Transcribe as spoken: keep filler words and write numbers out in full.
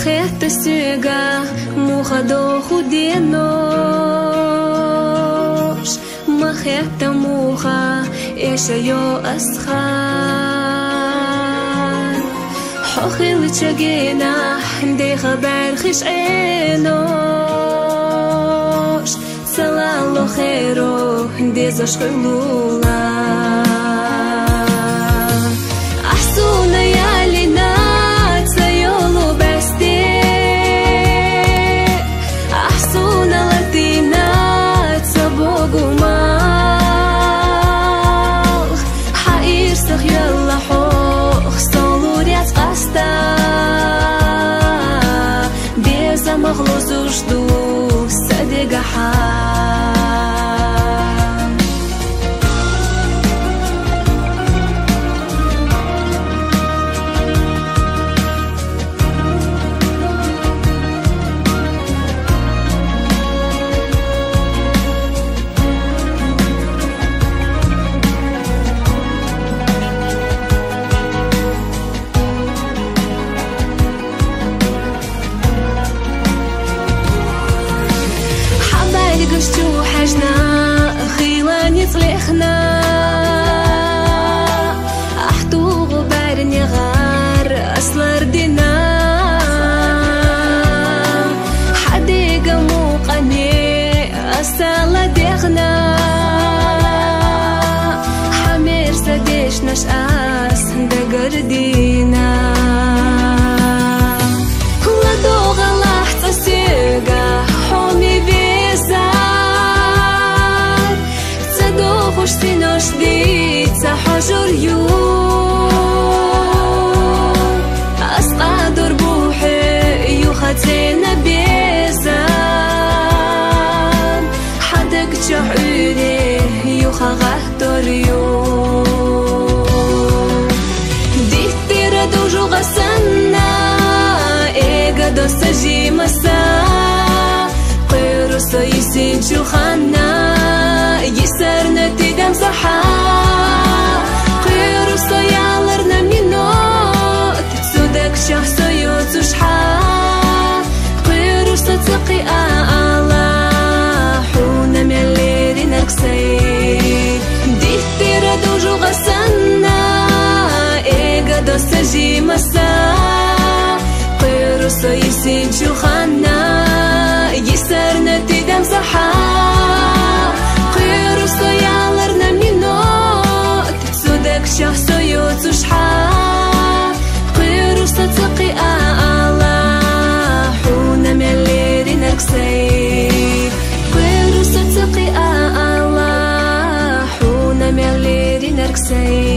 Хетта соьга муха доху денош, ма хетта муха эшайо асхар. Хьо хилча генахь деха баьрхиш Ӏенош, ца лало херо дезаш хуьлула. Ахь суна ялина ца йолу баьсте, ахь суна латина ца богу малх. Хьан ирсах йоьлла хьох со лур яц къаста, безамах лозуш ду сан дегахьа. Хьан бӀаьргаш чу хьаьжна, хила ницкъ лехна, ахь тугӀу бӀаьрнегӀар ас лардина. Хьан дега мукъане ас ладегӀна, хьан мерса дешнаш ас дагардина. ЛадогӀалахь цкъа соьга хьо ма веза, ца дохуш синош дица хьожур ю. Ас къадор бу хьоьга юха цӀена безам, хьан даг чохь Ӏуьйре юха гӀаттор ю. Диттира ду жугӀа санна, эгадо сан жимаса, кхуьру со йисинчу ханна, йисарна тидам сахьа. Кхуьру со яларна минот, цу даг чохь со йоцуш хьа. Кхуьру со ца кхиа ала, хьуна мел леринарг сай. Диттира ду жугӀа санна, эгадо сан жимаса. Кхуьру со йисинчу ханна, йисарна тидам сахьа. Кхуьру со яларна минот, цу даг чохь со йоцуш хьа. Кхуьру со ца кхиа ала, хьуна мел леринарг сай. Кхуьру со ца кхиа ала, хьуна мел леринарг сай.